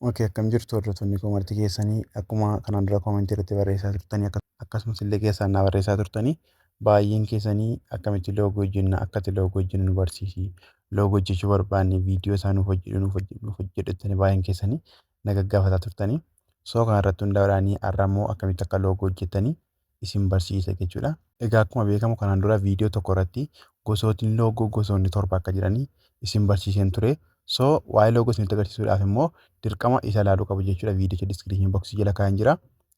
Okay, akkam jirtu hordoftoonni koo marti keessanii? Akkuma kanaan dura commentii irratti barreessaa turtanii, akkasumas illee keessaan naa barreessaa turtanii, baay'een keessanii akkamitti logo hojjenna, akkatti logo hojjennu nu barsiisi, logo hojjechuu barbaanne, viidiyoo isaa nuuf hojjedhu, nuuf hojjedhu, nuuf hojjedhu jettanii baay'een keessanii na gaggaafataa turtanii. So kana irratti hundaa'uudhaan har'a immoo akkamitti akka logo hojjettanii isin barsiisa jechuudha. Egaa akkuma beekamu kanaan dura viidiyoo tokko irratti gosootni logo gosoonni 7 akka jiranii isin barsiiseen ture. So waa'ee logo isinitti agarsiisuudhaaf immoo dirqama isa ilaaluu qabu jechuudha. Viidiyicha description boxii jala kaa'een jira.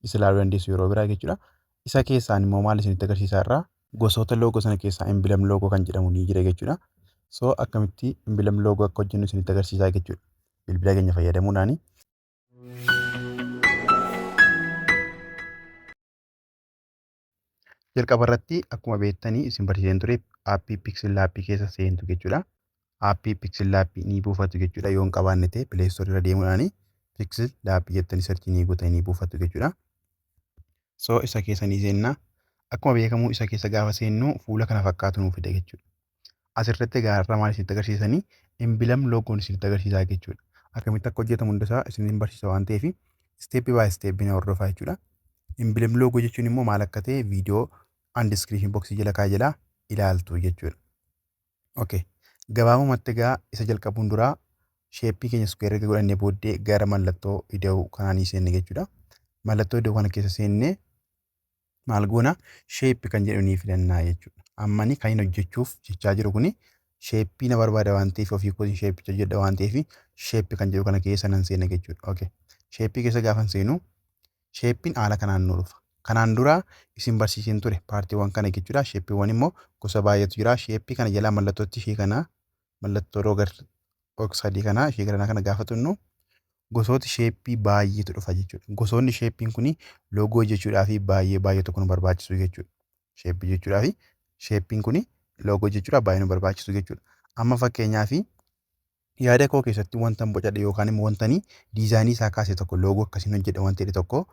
Isa ilaaluu dandeessu yeroo biraa jechuudha. Isa keessaan immoo maal isinitti agarsiisaa irraa, gosoota logo sana keessaa emblem logo kan jedhamu ni jira jechuudha. So akkamitti emblem logo akka hojjennu isinitti agarsiisaa jechuudha. Bilbila keenya fayyadamuudhaani. Jalqaba irratti akkuma beektanii isin barsiiseen ture, appii PixelLab keessa seentu jechuudha. Appii PixelLab ni buufatu jechuudha. Yoo hin qabaanne ta'e Play Store irra deemuudhaan PixelLab jettanii search ni gootanii ni buufatu jechuudha. So isa keessa ni seenna. Akkuma beekamu isa keessa gaafa seennu fuula kana fakkaatu nuuf fida jechuudha. Asirratti egaa har'a maal isinitti agarsiisanii, emblem logoon isinitti agarsiisaa jechuudha. Akkamitti akka hojjetamu hundasaa isiniin barsiisa waan ta'eef step by step na hordofaa jechuudha. Emblem logo jechuun immoo maal akka ta'e viidiyoo an description box jala kaa'ee jala ilaaltu jechuudha. Okay. Gabaabumatti egaa isa jalqabuun duraa shapeii keenya square erga godhannee booddee gara mallattoo ida'uu kanaa ni seenne jechuudha. Mallattoo ida'uu kana keessa seennee maal goona? Shape kan jedhu ni filannaa jechuudha. Ammani kan inni hojjechuuf jechaa jiru kuni shapeii na barbaada waan ta'eef, ofii kootiin shapeicha hojjedha waan ta'eef, shape kan jedhu kana keessa nan seena jechuudha. Okay. Shapeii keessa gaafa seenu shapeiin haala kanaan nu dhufa. Kanaan dura isin barsiiseen ture partiiwwan kana jechuudha. Shapeiiwwan immoo gosa baay'eetu jira. Shapeii kana jalaa mallattootti ishee kana, mallattoo roga sadii kana, ishee kana kana gaafa xunnu gosoota shapeii baay'eetu dhufa jechuudha. Gosoonni shapeiin kuni logo hojjechuudhaaf baay'ee baay'ee tokko nu barbaachisu jechuudha. Shapeii hojjechuudhaaf, shapeiin kuni logo hojjechuudhaaf baay'ee nu barbaachisu jechuudha. Amma fakkeenyaaf yaada koo keessatti wanta bocadhe yookaan immoo wanta designii isaa kaase tokko, logo akkasiin hojjedha wanta jedhe tokko,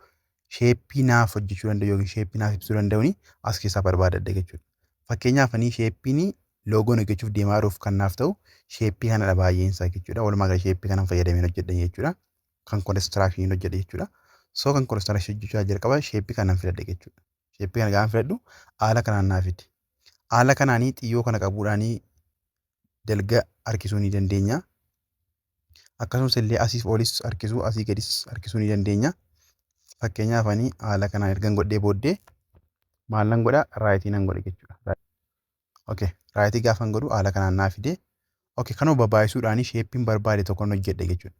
shapeii naaf hojjechuu danda'u yookiin shapeii naaf ibsuu danda'uun as keessaa barbaadadha jechuudha. Fakkeenyaaf ani shapeiin logoon hojjechuuf deemaa jiruuf kan naaf ta'u shapeii kanadha baay'een isaa jechuudha. Walumaa gala shapeii kanan fayyadameen hojjedha jechuudha. Kan constructionii hojjedha jechuudha. So kan constructionii hojjechuu jalqaba shapeii kanan filadha jechuudha. Shapeii kana gaafa filadhu haala kanaan naaf fide. Haala kanaanii xiyyoo kana qabuudhaanii dalga harkisuu ni dandeenya. Akkasumas illee asiif olis harkisuu, asii gadis harkisuu ni dandeenya. Fakkeenyaaf ani haala kanaan ergan godhee booddee maal nan godha? Rightii nan godhe jechuudha. Okay, rightii gaafan godhu haala kanaan naa fide. Okay, kanuma babaayisuudhaan shapeiin barbaade tokko hojjedhe jechuudha.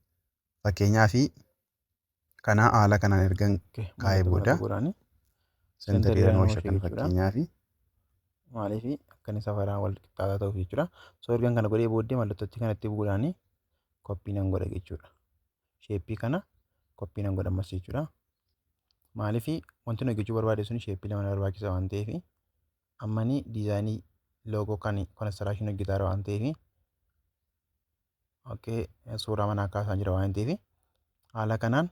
Fakkeenyaaf kana haala kanaan ergan kaa'ee booda centerii irra oolcha kan fakkeenyaaf. Maaliif akka inni safaraan wal qixxaataa ta'uuf jechuudha. So ergan kana godhee booddee mallattootti kanatti bu'uudhaan copy nan godha jechuudha. Shapeii kana copy nan godha ammas jechuudha. Maaliif wanti nuyi hojjechuu barbaade sun shapeii lama na barbaachisa waan ta'eef, ammani designii logo kan constructionii hojjetaa jira waan ta'eef, okay, suuraa manaa kaasaa jira waan ta'eef, haala kanaan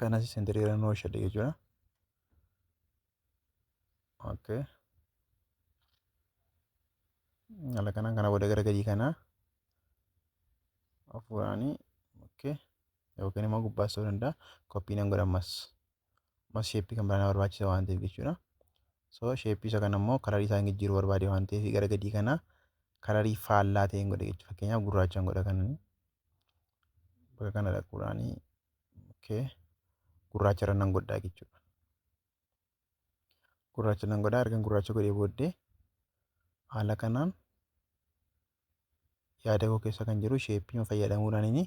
kanas centerii irra oolchadhe jechuudha. Okay. Haala kanaan kana booda gara gadii kanaa hafuuraanii, okay, yookiin immoo gubbaas ta'uu danda'a, copy nan godha ammas. Ammas shapeii kan biraa na barbaachisa waan ta'eef jechuudha. So shapeii isa kana immoo colorii isaa jijjiiruu barbaade waan ta'eef gara gadii kana colorii faallaa ta'een godhe jechuudha. Fakkeenyaaf gurraachaan godha kanani. Bakka kana dhaquudhaanii, okay, gurraacha irra nan godhaa jechuudha. Gurraacha nan godhaa. Ergan gurraacha godhee booddee haala kanaan yaada koo keessa kan jiru shapeii fayyadamuudhaan inni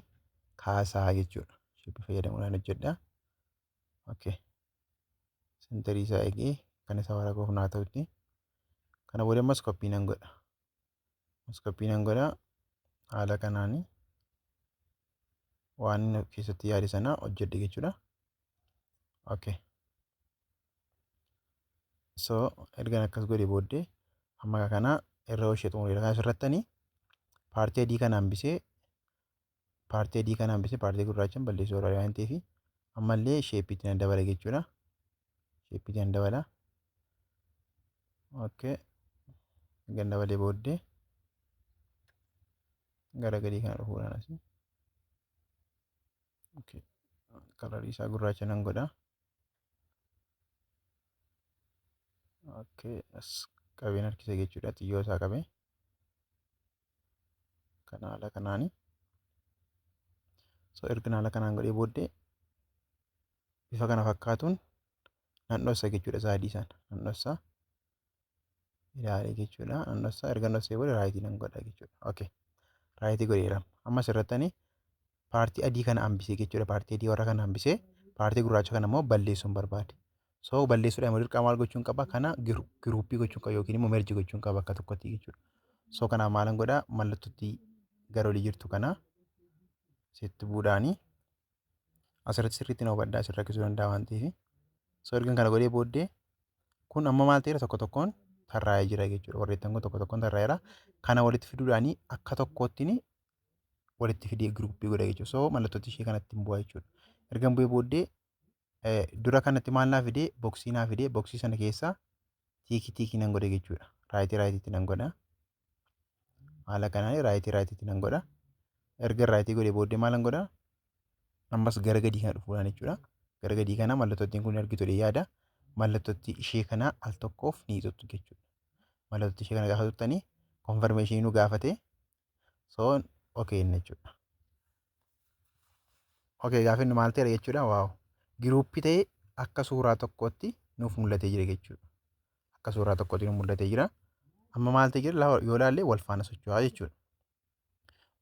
kaasaa jechuudha. Shapeii fayyadamuudhaan hojjedha. Okay. Centerii isaa eegee kan isa waraqoof naa ta'utti. Kana booda ammas copy nan godha. Ammas copy nan godha. Haala kanaan waan inni keessatti yaade sana hojjedhe jechuudha. Okay. So ergan akkas godhe booddee amma kana irra ishee xumureera. Kana asirrattani partii adii kana hambisee, partii adii kana hambisee, partii gurraachaan balleessuu barbaade waan ta'eef ammallee shapeiitti nan dabala jechuudha. Shapeiitti nan dabala. Okay. Ergan dabalee booddee gara gadii kana dhufuudhaan asii Okay. Colorii isaa gurraacha nan godha. Okay. As qabeen harkisa jechuudha. Xiyyoo isaa qabee. Kana haala kanaani. So erga haala kanaan godhee booddee bifa kana fakkaatuun nan dhossa jechuudha isa adii sana. Nan dhossa. Ilaalee jechuudha. Nan dhossa. Erga dhossee booda right nan godha jechuudha. Okay. Right godheera. Amma asirratti part adii kana hambisee jechuudha. Part adii warra kana hambisee part gurraacha kana immoo balleessuun barbaade. So balleessuudhaan immoo dirqama maal gochuun qaba? Kana group gochuun qaba yookiin immoo merge gochuun qaba akka tokkotti jechuudha. So kanaaf maalan godhaa? Mallattootti gara olii jirtu kana sitti buudhaanii asirratti sirriitti na hubadhaa, asirra rakkisuu danda'a waan ta'eef. So ergan kana godhee booddee kun amma maal ta'eera? Tokko tokkoon tarraa'ee jira jechuudha. Warreettan kun tokko tokkoon tarraa'eera. Kana walitti fiduudhaanii akka tokkoottiin walitti fidee group godha jechuudha. So mallattootti ishee kanatti hin bu'aa jechuudha. Ergan bu'ee booddee dura kanatti maal naa fidee? Box naa fidee, box sana keessaa tick tick nan godhe jechuudha. Right rightitti nan godha. Haala kanaan right rightitti nan godha. Erga right godhee booddee maal nan godha? Ammas gara gadii kana dhufuudhaan jechuudha. Gara gadii kana mallattootiin kun argitu yaada. Mallattootti ishee kana al tokkoof ni tuttu jechuudha. Mallattootti ishee kana gaafa tuttanii confirmation nu gaafate, so okay jechuudha. Okay, gaafa inni maal ta'eera jechuudha. Wow. Group ta'ee akka suuraa tokkootti nuuf mul'atee jira jechuudha. Akka suuraa tokkootti nuuf mul'atee jira. Amma maal ta'e jira yoo ilaalle wal faana socho'aa jechuudha.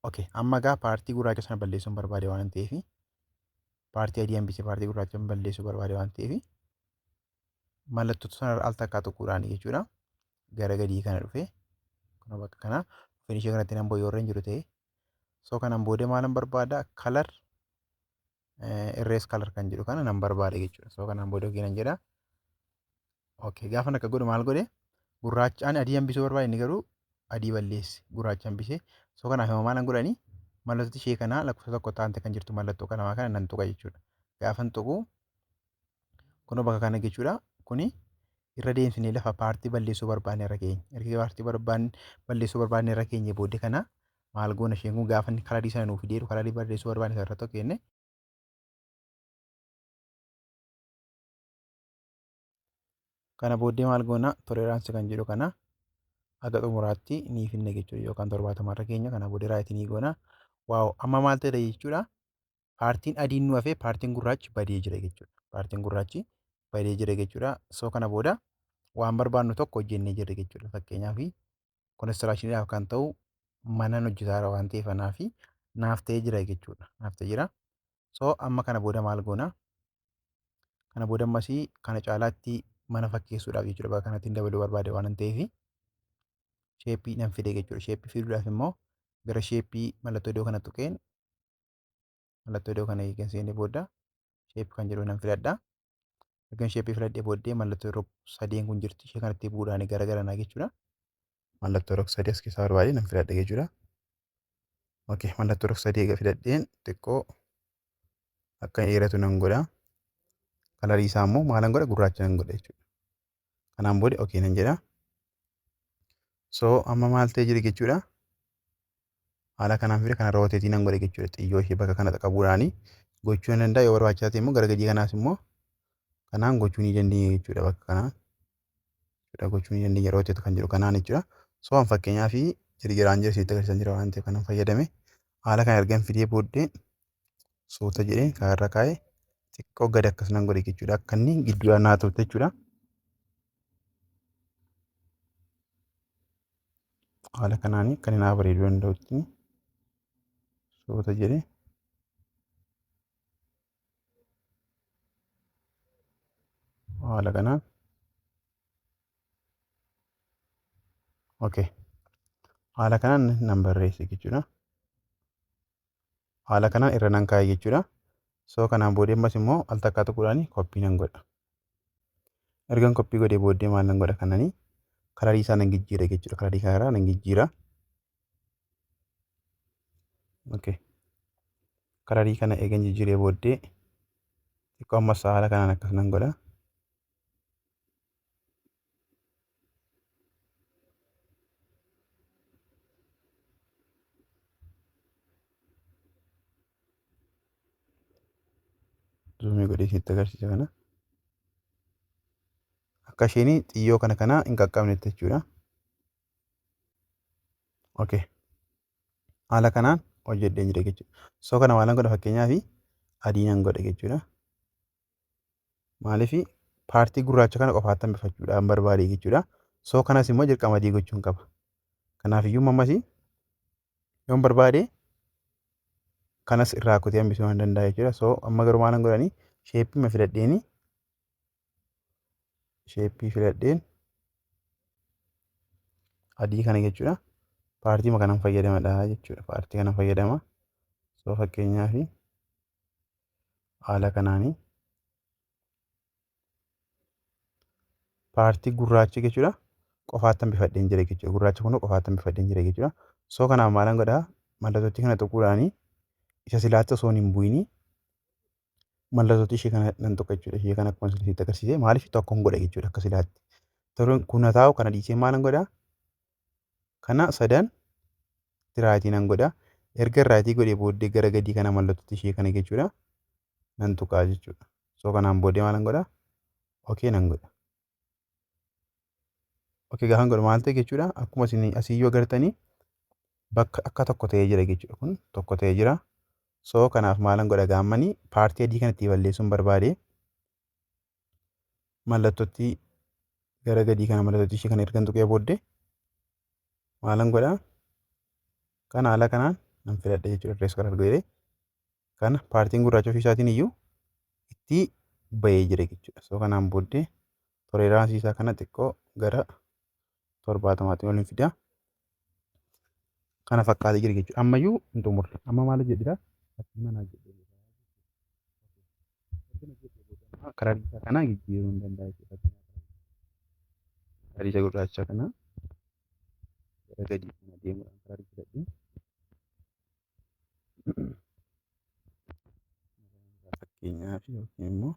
Okay, amma gaa part gurraacha sana balleessuun barbaade waan ta'eef, part adii hambisee part gurraacha balleessuu barbaade waan ta'eef, mallattoo sana al takkaa tuquudhaan jechuudha. Gara gadii kana dhufee kun bakka kana dhufeen ishee kanatti nan yoo irra hin jiru ta'e. So kanaan booddee maalan barbaada? Color erase color kan jedhu kana nan barbaada jechuudha. So kanaan booda okay nan jedha. Okay, gaafa akka godhu maal godhe? Gurraachaan adii hambisuu barbaade, inni garuu adii balleesse, gurraacha hambisee. So kanaaf immoo maalan godhanii? Mallattoo ishee kanaa lakkoofsa tokko taante kan jirtu mallattoo kanamaa kana nan tuqa jechuudha. Gaafan tuqu kunoo bakka kana jechuudha. Kuni irra deemsinee lafa part balleessuu barbaanne irra keenya. Erga part barbaanne balleessuu barbaanne irra keenya booddee kana maal goona? Isheen kun gaafa inni color sana nuuf fideeru, color balleessuu barbaanne sana irratti kenne. Kana booddee maal goona? Tolerance kan jedhu kana haga xumuraatti ni finna jechuudha, yookaan 70 irra keenya. Kana booddee right ni goona. Wow, amma maal ta'e jechuudha? Partiin adiin nu hafee partiin gurraachi badee jira jechuudha. Partiin gurraachi badee jira jechuudha. So kana booda waan barbaannu tokko hojjennee jirra jechuudha. Fakkeenyaaf constructioniidhaaf kan ta'u manan hojjetaa waan ta'eef anaaf naaf ta'ee jira jechuudha. Naaf ta'ee jira. So amma kana booda maal goona? Kana booda ammasii kana caalaatti mana fakkeessuudhaaf jechuudha. Bakka kanatti dabaluu barbaade waan ta'eef shape nan fide jechuudha. Shape fiduudhaaf immoo gara shape mallattoo iddoo kana tuqeen, mallattoo iddoo kana eegan seenee booda shape kan jedhu nan filadha. Ergan shape filadhee booddee mallattoo yeroo sadeen kun jirti, ishee kanatti bu'uudhaan gara garanaa jechuudha. Mallattoo rog sadii as keessaa barbaade nan filadha jechuudha. Okay, mallattoo rog sadii eega filadheen xiqqoo akka dheeratu nan godha. Color isaa immoo maalan godha? Gurraacha nan godha jechuudha. Kanaan booda okay nan jedha. So amma maal ta'ee jira jechuudha? Haala kanaan fide, kana rotate nan godhe jechuudha. Xiyyoo ishee bakka kana qabuudhaani gochuu nan danda'a. Yoo barbaachisaa ta'e immoo gara gadii kanaas immoo kanaan gochuu ni dandeenya jechuudha. Bakka kanaan jechuudha gochuu ni dandeenya, rotate kan jedhu kanaan jechuudha. So an fakkeenyaaf jirjiraan jira sitti agarsiisan jira waan ta'eef kanan fayyadame. Haala kana ergan fidee booddee suuta jedhee kanarra kaa'ee xiqqoo gadi akkas nan godhe jechuudha. Akka inni gidduudhaan naa ta'utti jechuudha. Haala kanaan kan inni naa bareeduu danda'utti suuta jedhee haala kanaan. Okay. Haala kanaan nan barreesse jechuudha. Haala kanaan irra nan kaa'e jechuudha. So kanaan booddee ammas immoo al takkaa tuquudhaan copy nan godha. Ergan copy godhee booddee maal nan godha? Kananii color isaa nan jijjiira jechuudha. Color kanarraa nan jijjiira. Okay. Color kana eegan jijjiiree booddee xiqqoo ammas haala kanaan akkas nan godha. Zoom godhee isinitti agarsiisa kana. Akka isheen xiyyoo kana kana hin qaqqabnetti jechuudha. Okay. Haala kanaan hojjedheen jira jechuudha. So kana maalan godha fakkeenyaaf adii nan godha jechuudha. Maaliif part gurraacha kana qofaatti hambifachuudhaan barbaade jechuudha. So kanas immoo dirqama adii gochuun qaba. Kanaafiyyuu ammas yoon barbaade kanas irraa kutee hambisuu nan danda'a jechuudha. So amma garuu maalan godhani shape ma filadheeni shape filadheen adii kana jechuudha. Part kanan fayyadamadha jechuudha. Part kanan fayyadama. So fakkeenyaaf haala kanaanii part gurraacha jechuudha. Qofaatti hambifadheen jira jechuudha. Gurraacha kun qofaatti hambifadheen jira jechuudha. So kanaaf maalan godhaa mallattootti kana tuquudhaanii isa silaatti osoo hin bu'inii mallattootti ishee kana nan tuqa jechuudha. Ishee kana akkuma isinitti agarsiise maaliif tokkoon godha jechuudha akka silaatti. Kun taa'u kana dhiisee maalan godhaa kana sadan right nan godha. Erga right godhee booddee gara gadii kana mallattootti ishee kana jechuudha nan tuqaa jechuudha. So kanaan booddee maalan godhaa okay nan godha. Okay gaafan godhu maal ta'e jechuudha akkuma isin asiyyuu agartanii bakka akka tokko ta'ee jira jechuudha kun tokko ta'ee jira. So kanaaf maalan godha gaammanii part adii kanatti balleessuun barbaade mallattootti gara gadii kana mallattootti ishee kana ergan tuqee booddee maalan godhaa kana haala kanaan nan filadha jechuudha rees karaa godhee kana partiin gurraacha ofii isaatiin iyyuu itti bahee jira jechuudha. So kanaan booddee tolerance isaa kana xiqqoo gara 70tti ol hin fida. Kana fakkaatee jira jechuudha. Ammayyuu hin xumurre. Amma maal hojjedhira? Fakkii manaa hojjedhee karaa isaa kana jijjiiruu hin danda'a jechuudha. Karaa isa gurraacha kana gara gadii kana deemuudhaan karaa filadhee fakkeenyaaf yookiin immoo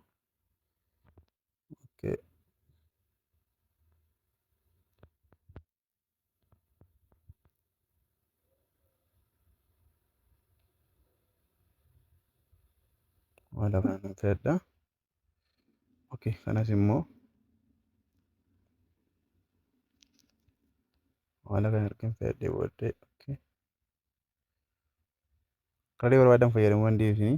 okay. Haala kanaan filadha. Okay, kanas immoo haala kana erga filadhee booddee okay. Karaa barbaadan fayyadamuu dandeessu.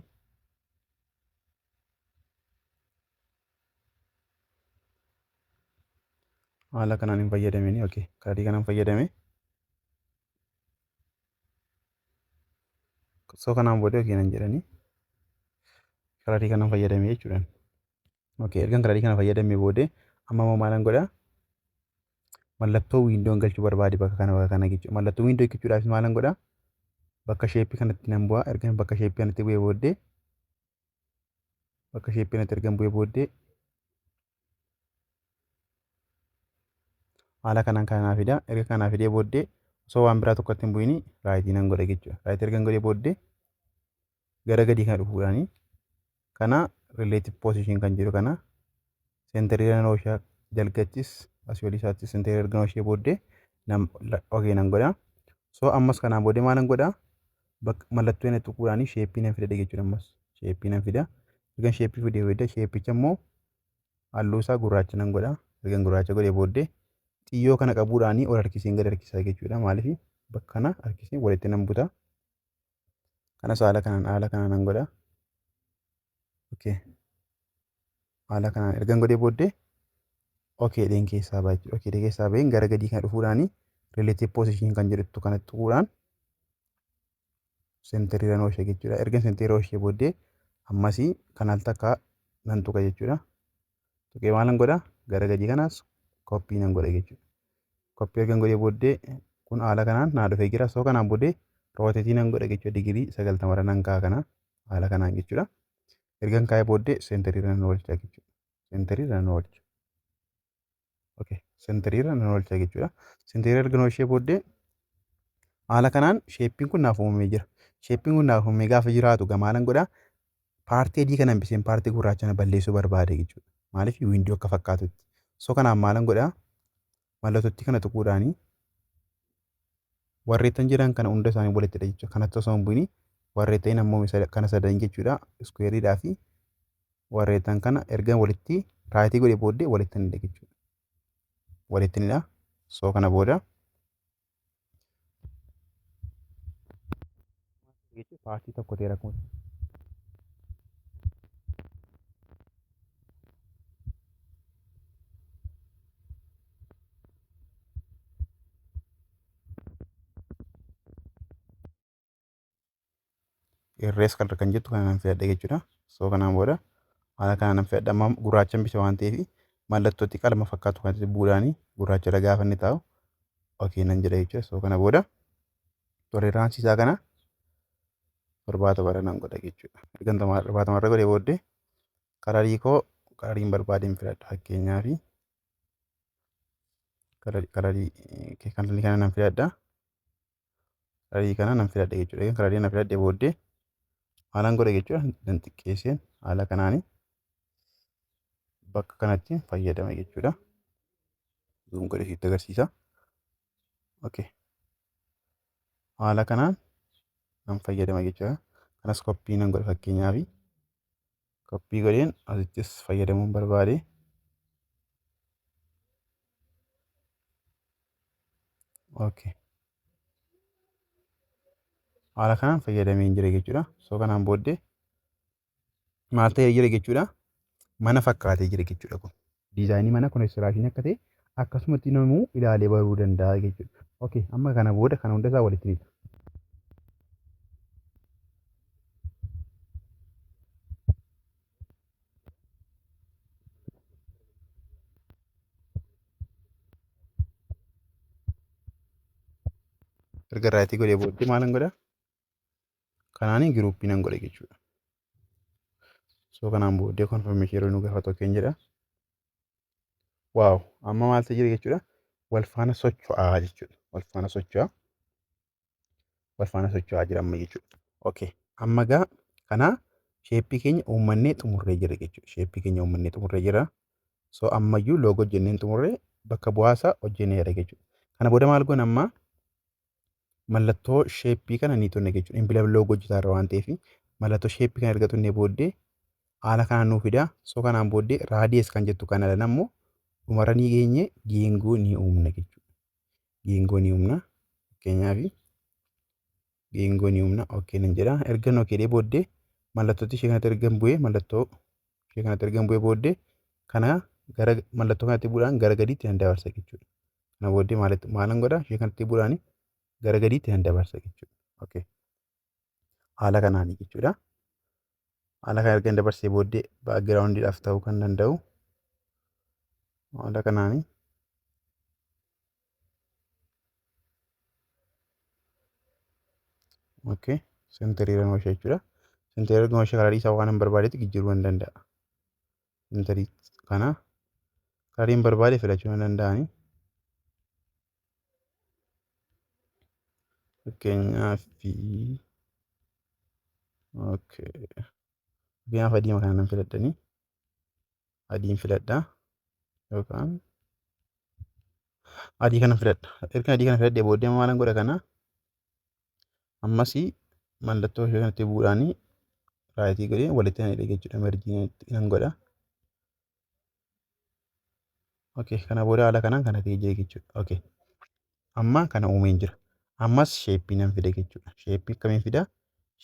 Haala kanaan hin fayyadamini. Okay, karaa kanaan fayyadame. So kanaan booddee okay nan jedhani. Karaa kanaan fayyadame jechuudha. Okay, ergan karaa kana fayyadame booddee amma immoo maalan godhaa? Mallattoo windown galchuu barbaade bakka kana bakka kana jechuudha. Mallattoo window galchuudhaaf maalan godhaa? Bakka shape kanatti nan bu'aa. Ergan bakka shape kanatti bu'ee booddee bakka shape kanatti ergan bu'ee booddee haala kanaan kanaa fida. Erga kanaa fidee booddee osoo waan biraa tokkotti hin bu'ini right nan godha jechuudha. Right ergan godhee booddee gara gadii kana dhufuudhaani kana relative position kan jedhu kana center nan ooshaa jalqattis asii olii isaatti center ergan ooshee booddee okay nan godha. So ammas kanaan booddee maalan godhaa? Mallattoo inni tuquudhaani shape nan fidadha jechuudha ammas shape nan fida. Ergan shape fidee booddee shapeicha immoo halluu isaa gurraacha nan godha. Ergan gurraacha godhee booddee xiyyoo kana qabuudhaani ol harkiseen gad harkisaa jechuudha. Maaliif bakka kana harkisee walitti nan buta. Kanas haala kanaan nan godha. Okay. Haala kanaan ergan godhee booddee okay dheen keessaa ba'a jechuudha. Okay dheen keessaa baheen gara gadii kana dhufuudhaani relative position kan jedhutu kanatti tuquudhaan center nan oolcha jechuudha. Ergan center oolchee booddee ammasii kan al takka nan tuqa jechuudha. Tuqee maalan godha? Gara gadii kanaas copy nan godha jechuudha. Copy ergan godhee booddee kun haala kanaan naa dhufee jira. So kanaan booddee rotate nan godha jechuudha. Digirii 90 nan kaa'a kana haala kanaan jechuudha. Ergan kaa'ee booddee center nan oolcha jechuudha. Center nan oolcha. Okay, center nan oolcha jechuudha. Center ergan oolchee booddee haala kanaan shapeiin kun naaf uumamee jira. Shapeiin kun naaf uumamee gaafa jiraatu gamaalan godhaa part adii kana hambiseen part gurraacha kana balleessuu barbaade jechuudha. Maaliif window akka fakkaatutti. So kanaaf maalan godhaa mallattootti kana tuquudhaanii warreettan jiran kana hunda isaanii walitti hidha jechuudha. Kanatti osoo hin bu'ini warreettan ammoo kana sadan jechuudha. Squareiidhaa fi Warreettan kana erga walitti right godhee booddee walitti ni hidha jechuudha. Walitti ni hidha. So kana booda paartii tokko ta'eera kun. Irrees kan jettu kana nan filadha jechuudha. So kanaan booda haala kana nan filadha. Amma gurraachan bisa waan ta'eef mallattootti qalama fakkaatu kanatti bu'uudhaan gurraacha irra gaafa inni taa'u okay nan jedha jechuudha. So kana booda tolerance isaa kana 70 irra nan godha jechuudha. Erga 70 irra godhee booddee kalarii koo kalariin barbaadeen filadha. Fakkeenyaaf kalarii kana nan filadha. Kalarii kana nan filadha jechuudha. Kalarii nan filadhee booddee haalaan godha jechuudha. Nan xiqqeesseen haala kanaani bakka kanatti fayyadama jechuudha. Zoom godhee sitti agarsiisa. Okay. Haala kanaan nan fayyadama jechuudha. Kanas koppii nan godha fakkeenyaaf. Koppii godheen asittis fayyadamuun barbaade. Okay. Haala kanaan fayyadamee jira jechuudha. So kanaan booddee maal ta'ee jira jechuudha. Mana fakkaatee jira jechuudha kun. Diizaayinii mana konistiraashinii akka ta'e akkasumatti namuu ilaalee baruu danda'a jechuudha. Okay, amma kana booda kana hunda isaa walitti hidha. Erga raayitii godhee booddee maalan godha? Kanaanii giruuppii nan godha jechuudha. So kanaan booddee konfirmeeshinii yeroo nu gaafatu okeen jedha. Waaw, amma maaltu jira jechuudha? Wal faana socho'aa jechuudha. Wal faana socho'aa. Wal faana socho'aa jira amma jechuudha. Okay, amma gaa kana sheeppii keenya uummannee xumurree jira jechuudha. Sheeppii keenya uummannee xumurree jira. So ammayyuu loogoo hojjennee xumurree bakka bu'aasaa hojjenneera jechuudha. Kana booda maal goona amma? Mallattoo sheeppii kana ni tunne jechuudha. Emblem loogoo hojjetaa irra waan ta'eef mallattoo sheeppii kana erga tunnee booddee haala kanaan nuu fida. So kanaan booddee raadiyees kan jettu kana dhala ammoo dhumarra ni geenye geengoo ni uumna jechuudha. Geengoo ni uumna. Fakkeenyaaf geengoo ni uumna. Okay nan jedha. Erga okay jedhee booddee mallattootti ishee kanatti erga bu'ee mallattoo ishee kanatti erga bu'ee booddee kana gara mallattoo kanatti bu'uudhaan gara gadiitti nan dabarsa jechuudha. Kana booddee maalan godha? Ishee kanatti bu'uudhaan gara gadiitti nan dabarsa jechuudha. Okay. Haala kanaani jechuudha. Haala kana erga dabarsee booddee baakgiraawundiidhaaf ta'uu kan danda'u haala kanaani. Okay. Sentarii irra oolcha jechuudha. Sentarii irra oolcha kalarii isaa waan hin barbaadetti jijjiiruu nan danda'a. Sentarii kana kalarii hin barbaade filachuu nan danda'ani. Fakkeenyaaf okay. Fakkeenyaaf adii kana nan filadhani. Adiin filadha yookaan adii kana filadha. Erga adii kana filadhee booddee maalan godha kana ammas mallattoo ishee kanatti bu'uudhaan raayitii godhee walitti nan hidha jechuudha. Merjii nan godha. Okay, kana booda haala kanaan kana ta'ee jira jechuudha. Okay. Amma kana uumeen jira. Ammas sheeppii nan fida jechuudha. Sheeppii akkamiin fida?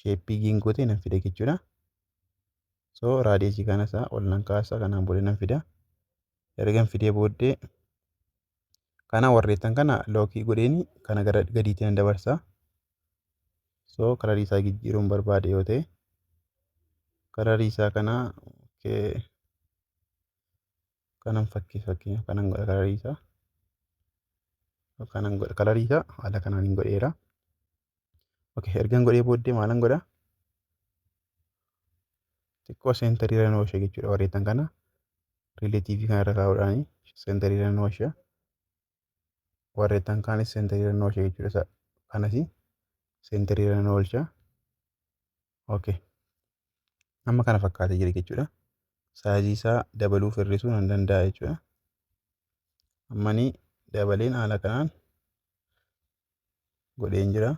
Sheeppii geengoo ta'e nan fida jechuudha. So raadiyeesii kana isaa ol nan kaasa kanaan booda nan fida. Ergan fidee booddee kana warreettan kana lookii godheeni kana gara gadiitti nan dabarsa. So kalarii isaa jijjiiruun barbaade yoo ta'e kalarii isaa kana okay. Kanan fakkeenyaaf kanan godha kalarii isaa. Kanan godha kalarii isaa haala kanaan hin godheera. Okay, ergan godhee booddee maalan godha? Xiqqoo seentarii irra oolcha jechuudha warreettan kana. Rileetiivii kana irra kaa'uudhaan seentarii irra oolcha. Warreettan kaanis seentarii irra oolcha jechuudha. Kanas seentarii irra oolcha. Okay. Amma kana fakkaatee jira jechuudha. Saayizii isaa dabaluuf hir'isuu nan danda'a jechuudha. Ammani dabaleen haala kanaan godheen jira.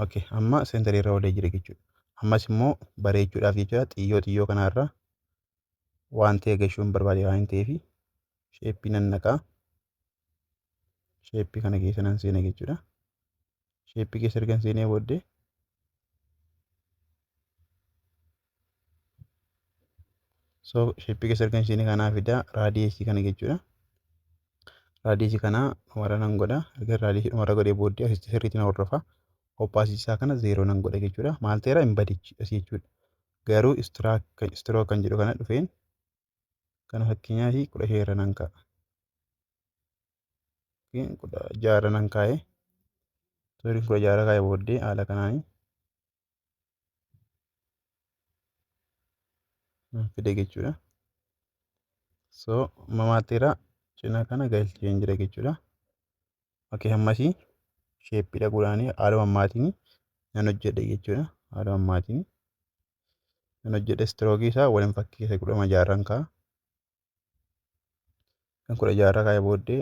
Okay, amma centerii irra oolee jira jechuudha. Ammas immoo bareechuudhaaf jechuudha xiyyoo kanarra waan ta'e gashuun barbaade waan ta'eef shapeii nan naqaa. Shapeii kana keessa nan seena jechuudha. Shapeii keessa erga seenee booddee so shapeii keessa erga seenee kanaa fidaa radiusii kana jechuudha. Radiusii kana dhumarra nan godha. Erga radiusii dhumarra godhee booddee asitti sirriitti na hordofa. Opacity isaa kana 0 nan godha jechuudha. Maal ta'eera hin badichi asii jechuudha. Garuu stroke kan jedhu kana dhufeen kana fakkeenyaaf 15 irra nan kaa'a. 16 irra nan kaa'e. Torii 16 irra kaa'e booddee haala kanaan nan fide jechuudha. So mamaateera cinaa kana galcheen jira jechuudha. Okay, ammasii shapeii dhaquudhaan haaluma ammaatiin nan hojjedha jechuudha. Haaluma ammaatiin nan hojjedha. Strokeii isaa waliin fakkeessa 16 irraan kaa'a. Kan 16 irra kaa'e booddee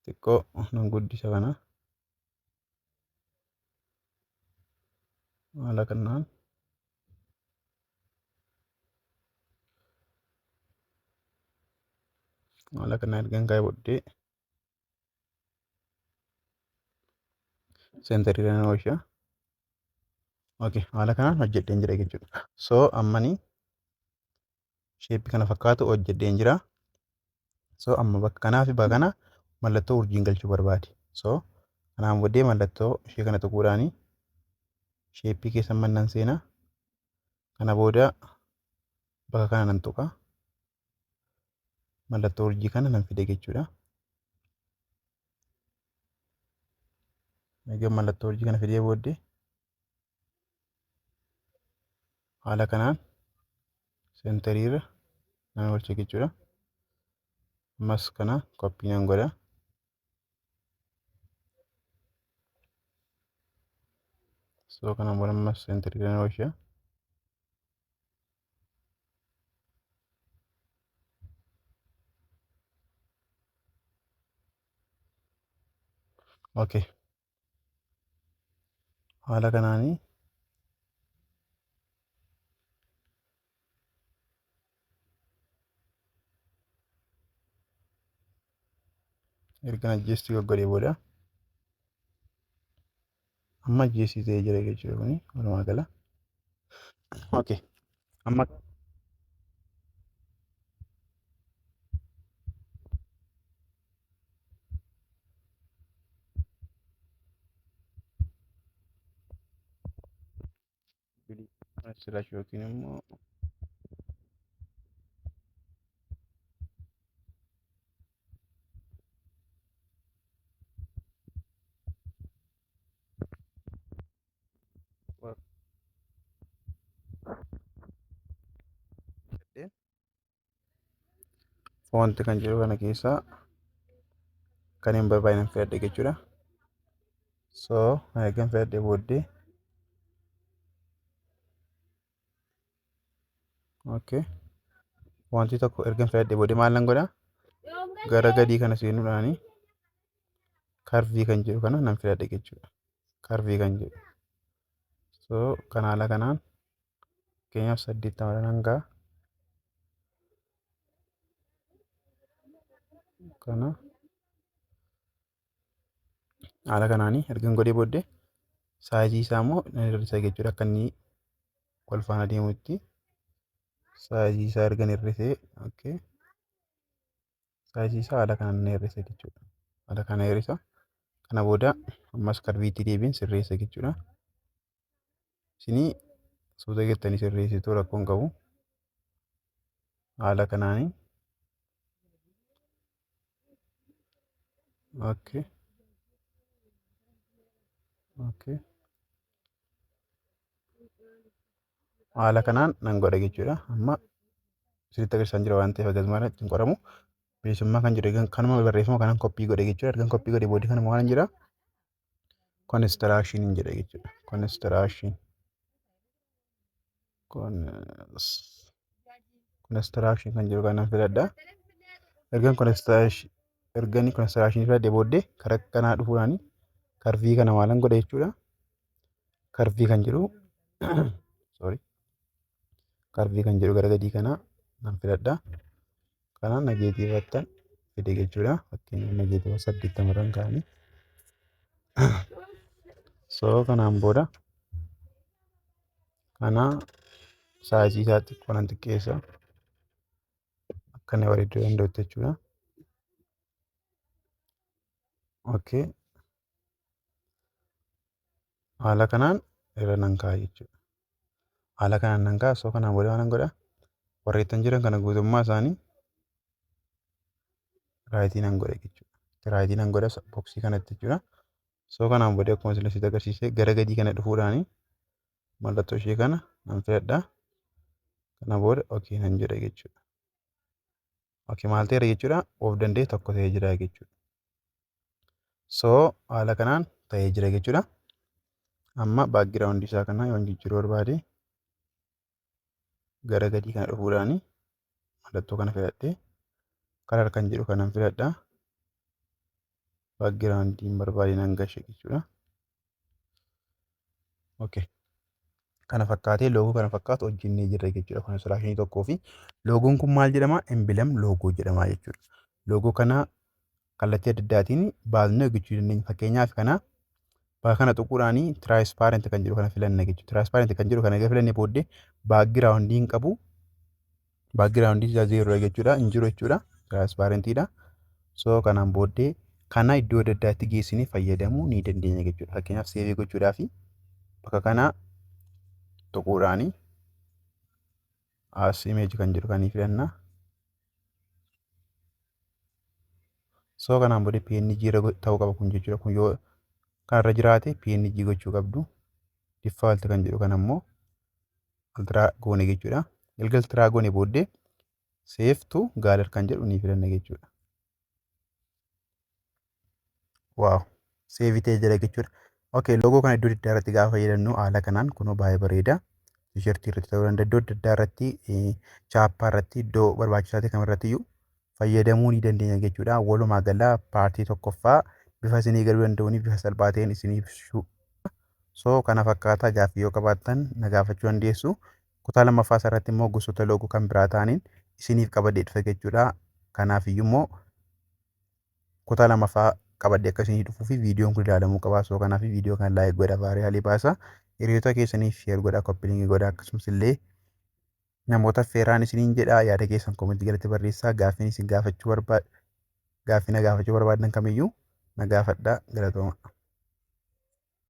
xiqqoo nan guddisa kana. Haala kanaan ergan kaa'e booddee centerii irra nan oolcha. Okay, haala kanaan hojjedheen jira jechuudha. So ammani shapeii kana fakkaatu hojjedheen jira. So amma bakka kanaa fi bakka kana mallattoo urjiin galchuu barbaade. So kanaan booddee mallattoo ishee kana tuquudhaani shapeii keessa mannan seena. Kana booda bakka kana nan tuqa. Mallattoo urjii kana nan fide jechuudha. Egaa mallattoo urjii kana fidee booddee haala kanaan centerii irra nan oolcha jechuudha. Ammas kana copyii nan godha. So kanaan booda ammas centerii irra nan oolcha. Okay. Haala kanaanii erga adjustii goggodhee booda amma adjustii ta'ee jira jechuudha kuni walumaa gala. Okay. Amma slash yookiin immoo font kan jedhu kana keessaa kan hin barbaadne filadhe jechuudha. So ergan filadhee booddee okay wanti tokko ergan filadhee booddee maal nan godha gara gadii kana seenuudhaani curveii kan jedhu kana nan filadhe jechuudha. Curveii kan jedhu. So kan haala kanaan fakkeenyaaf 80 nan ga'a. Kana haala kanaanii ergan godhee booddee sizeii isaa immoo nan hir'isa jechuudha akka inni wal faana deemutti sizeii isaa ergan hir'isee okay sizeii isaa haala kanaan nan hir'isa jechuudha. Haala kana hir'isa. Kana booda ammas curveiitti deebiin sirreessa jechuudha. Isinii suuta jettanii sirreessituu rakkoo hin qabu. Haala kanaanii okay okay haala kanaan nan godha jechuudha. Amma isinitti agarsiisaa jira waan ta'eef akkasuma irratti hin qoramu. Bilisummaa kan jedhu kanuma barreeffama kanan copyii godhe jechuudha. Ergan copyii godhe booddee kanuma waan jira construction jedha jechuudha. Construction kan jedhu kanan filadha. Ergan construction filadhee booddee karaa kanaa dhufuudhaan Curve kana maalan godha jechuudha. Curve kan jedhu, sorry, curve kan jedhu gara gadii kana nan filadha. Kana negative ttan fide jechuudha. Fakkeenyaaf -80 irraan kaa'anii. So kanaan booda kana size isaa xiqqoo nan xiqqeessa. Akka inni bareeduu danda'utti jechuudha. Okay. Haala kanaan irra nan kaa'a jechuudha. Haala kanaan nan kaa'a. So kanaan booda maalan godha? Warreettan jiran kana guutummaa isaanii right nan godha jechuudha. Right nan godha box kanatti jechuudha. So kanaan booda akkuma isin asitti agarsiise gara gadii kana dhufuudhaani mallattoo ishee kana nan filadha. Kana booda okay nan jedha jechuudha. Okay, maal ta'eera jechuudha? Of danda'ee tokko ta'ee jira jechuudha. So haala kanaan ta'ee jira jechuudha. Amma background isaa kana yoon jijjiiruu barbaade gara gadii kana dhufuudhaani mallattoo kana filadhee color kan jedhu kanan filadha. Backgroundiin barbaade nan gashe jechuudha. Okay. Kana fakkaatee logo kana fakkaatu hojjennee jirra jechuudha. Construction tokkoo fi logoon kun maal jedhama? Emblem logo jedhama jechuudha. Logo kana kallattii adda addaatiin baasnee hojjechuu dandeenya. Fakkeenyaaf kana bakka kana tuquudhaanii transparent kan jedhu kana filanna jechuudha. Transparent kan jedhu kana egaa filannee booddee backgroundiin qabu background isaa zero jechuudha. Hin jiru jechuudha. Transparentiidha. So kanaan booddee kana iddoo adda addaatti geessinee fayyadamuu ni dandeenya jechuudha. Fakkeenyaaf save gochuudhaaf bakka kana tuquudhaanii as image kan jedhu kan filanna. So kanaan booddee PNG irra ta'uu qaba kun jechuudha. Kun yoo kanarra jiraate PNG gochuu qabdu. Default kan jedhu kan ammoo ultra goone jechuudha. Erga ultra goone booddee save to gallery kan jedhu ni filanna jechuudha. Wow, save ta'ee jira jechuudha. Okay, logo kana iddoo adda addaa irratti gaafa fayyadamnu haala kanaan kunoo baay'ee bareeda. T-shirt irratti ta'uu danda'a, iddoo adda addaa irratti, chaappaa irratti, iddoo barbaachisaa ta'e kamirratti iyyuu fayyadamuu ni dandeenya jechuudha. Walumaa gala part tokkoffaa bifa isinii galuu danda'uun bifa salphaa ta'een isinii ibsuu. So kana fakkaata, gaaffii yoo qabaattan na gaafachuu dandeessu. Kutaa lammaffaa irratti immoo gosoota logo kan biraa ta'aniin isiniif qabadee dhufe jechuudha. Kanaaf iyyuu immoo kutaa lammaffaa qabadee akka isinii dhufuu fi viidiyoon kun ilaalamuu qaba. So kanaaf viidiyoo kana like godha, viral baasa. Hiriyoota keessaniif share godha, copy link godha, akkasumas illee namoota affeeraan isiniin jedha. Yaada keessan comment jalatti barreessaa. Gaaffiin isin gaafachuu barbaad gaaffii na gaafachuu barbaadan kamiyyuu na gaafadhaa. Galatooma.